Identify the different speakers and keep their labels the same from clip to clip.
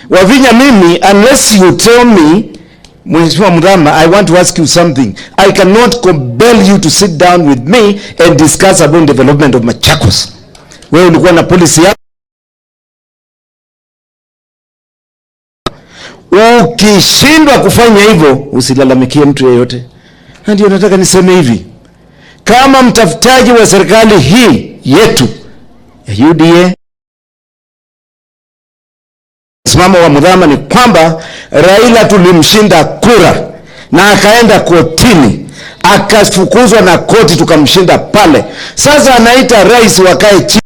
Speaker 1: Wavinya mimi, unless you tell me, Mheshimiwa Muthama, I want to ask you something. I cannot compel you to sit down with me and discuss about development of Machakos. Wewe ulikuwa na policy yako. Ukishindwa kufanya hivyo, usilalamikie mtu yeyote. Na ndio nataka niseme hivi, kama mtafutaji wa serikali hii yetu ya UDA, msimamo wa Muthama ni kwamba Raila tulimshinda kura na akaenda kotini akafukuzwa na koti, tukamshinda pale. Sasa anaita rais wakae chini.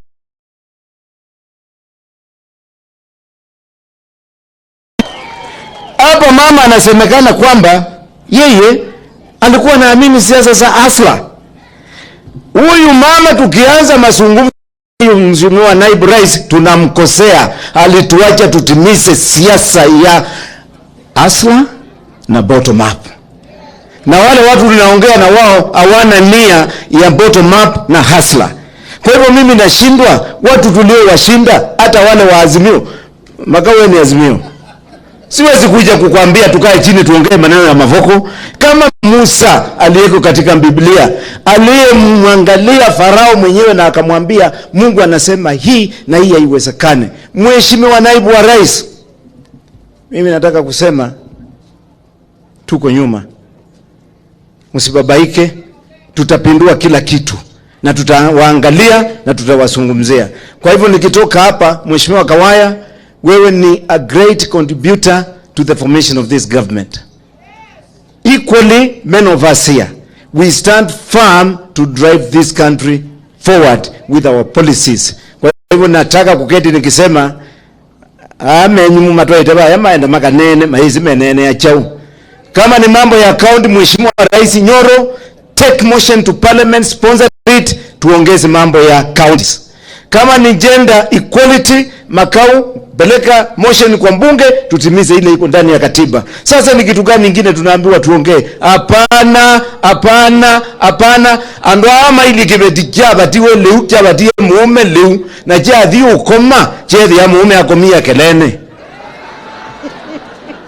Speaker 1: Hapo mama anasemekana kwamba yeye alikuwa anaamini siasa za asla. Huyu mama tukianza mazungumzo, Mheshimiwa naibu rais tunamkosea, alituacha tutimize siasa ya asla na bottom up, na wale watu tunaongea na wao hawana nia ya bottom up na hasla. Kwa hivyo mimi nashindwa, watu tuliowashinda hata wale wa Azimio, Makau ni Azimio, siwezi kuja kukwambia tukae chini tuongee maneno ya mavoko kama Musa aliyeko katika Biblia aliyemwangalia Farao mwenyewe na akamwambia Mungu anasema hii na hii haiwezekane. Mheshimiwa naibu wa rais, mimi nataka kusema tuko nyuma, msibabaike, tutapindua kila kitu na tutawaangalia na tutawazungumzia. Kwa hivyo nikitoka hapa, Mheshimiwa Kawaya, wewe ni a great contributor to the formation of this government. Equally, many of us here, we stand firm to drive this country forward with our policies. Kwa hivyo nataka kuketi nikisema amenyu matwaite baya maenda makanene maizi menene ya chau. Kama ni mambo ya county, Mheshimiwa Rais Nyoro, take motion to parliament, sponsor it, tuongeze mambo ya counties. Kama ni gender equality, Makau peleka motion kwa mbunge tutimize ile iko ndani ya katiba. Sasa ni kitu gani ingine tunaambiwa tuongee? Hapana, hapana, hapana. Andu ama ili kibeti kyabatiwe leu kyabatiye muume leu na kyathi ukoma kyethi ya muume akomia kelene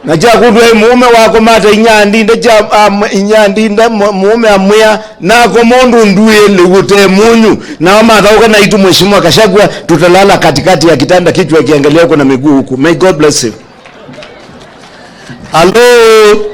Speaker 1: na kyakundwa muume wakomata inyandinde kya inyandinde muume amwia nako mundu nduye leu te munyu na mathauka na itu. Mheshimiwa Gachagua, tutalala katikati ya kitanda, kichwa kiangalia huko na miguu huku. May God bless you.
Speaker 2: Hello.